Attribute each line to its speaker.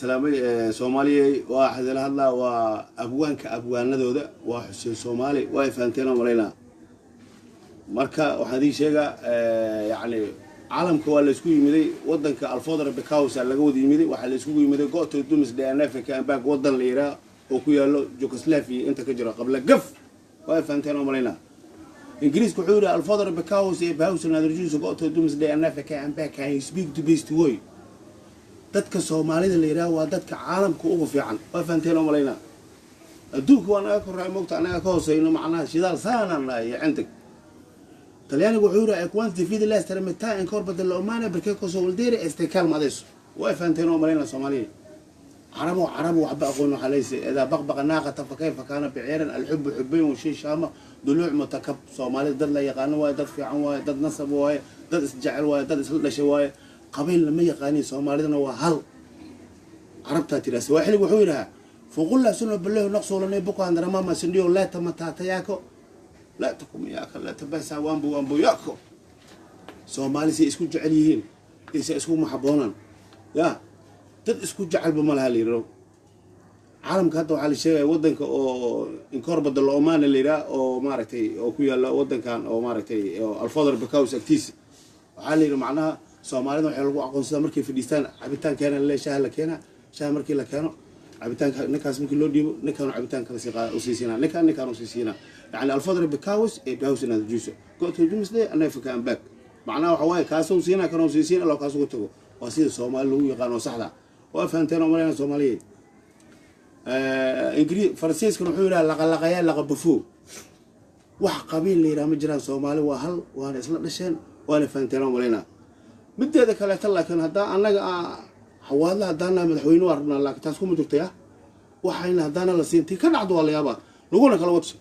Speaker 1: Salaamay Soomaaliyey. Waa xadila hadlaa, waa abwaanka abwaanadooda, waa Xuseen Soomaali. Waa ay fahanteen oo malaynaa. Marka waxaan idiin sheegaa, yacni caalamka waa laysku yimiday. Wadanka alfodra bekaus laga wada yimiday. Waxaa la iskugu yimiday go'to dumis dnfk ambag, wadan la yidhaha oo ku yaalo Jugoslavia inta ka jiro qabla gaf. Waa ay fahanteen oo malaynaa. Ingiriiska wuxuu yidhi alfodra bekaus ee bahawsa nadarjuusa go'to dumis dnfk ambag speak to best way. Dadka Soomaalida la yidhaha waa dadka caalamka ugu fiican. Waa fahanteen oo malaynaa. Adduunka waa naga koraay, moogta, anaga ka hooseyno. Macnaha shidaal saanaan nahay iyo cindig. Talyaanigu wuxuu yidhi quanti vide l'essere metà in corpo dell'umana perché cosa vuol dire este calma adesso. Waa fahanteen oo malaynaa, Soomaaliya. Carabo carabu waxba aqoon. Waxaa leysa idaa baqbaqa naaqata fa kayfa kaana biciiran alxubu xubayn washay shaama duluuc mutakab. Soomaalida dad la yaqaano waaye, dad fiican waaye, dad nasab waaye, dad isjecel waaye, dad isla dhashay waaye. Qabiil lama yaqaanin, Soomaalidana waa hal. Carabtaa tiraa Sawaaxiligu wuxuu yidhahaa fuqulla suno balehu naqsuulanay buko andaramama sindiyo leeta matata yako leeta kumiyaka leeta besa wambu wambu yako. Soomaali say isku jecel yihiin isay isku maxaboonaan ya dad isku jecelba ma laha la yidhao. Caalamka hadda waxaa la sheegaya wadanka oo inkorbada la-omana la yidhaha oo maaragtay oo ku yaala wadankan oo maaragtay oo alfodar bakaws agtiisa. Waxaa la yidhi macnaha Soomaalida waxay lagu aqoonsadaa markay fadhiistaan cabitaan keena le, shaaha la keenaa. Shaaha markii la keeno, cabitaanka ninkaas markii loo dhiibo, ninkaanu cabitaan kala sii qaada usii siinaa, ninkaan ninkaan usii siinaa. Yani alfadra bakaws ee baws inaad juuso go to doomsday and Africa and back. Macnaha waxa waaye kaasuu siinaa, kanuu sii siin ilaa kaas ugu tago. Waa sida Soomaali lagu yaqaan oo saxda. Waa fahanteen oo malayna, Soomaaliyeed. Ingri Faransiiskana wuxuu yidhaha laqalaqayaa laqabafo. Wax qabiil la yidhaha ma jiraan. Soomaali waa hal, waana isla dhasheen, waana fahanteen oo malaynaa. Mideeda kaleeta laakiin haddaa annaga Xawaadla haddaana madaxweyne waa rabnaa, laakiin taas kuma jirtay ah waxayna haddaana la siin tii ka dhacdo waa la yaabaa laguna kala wato.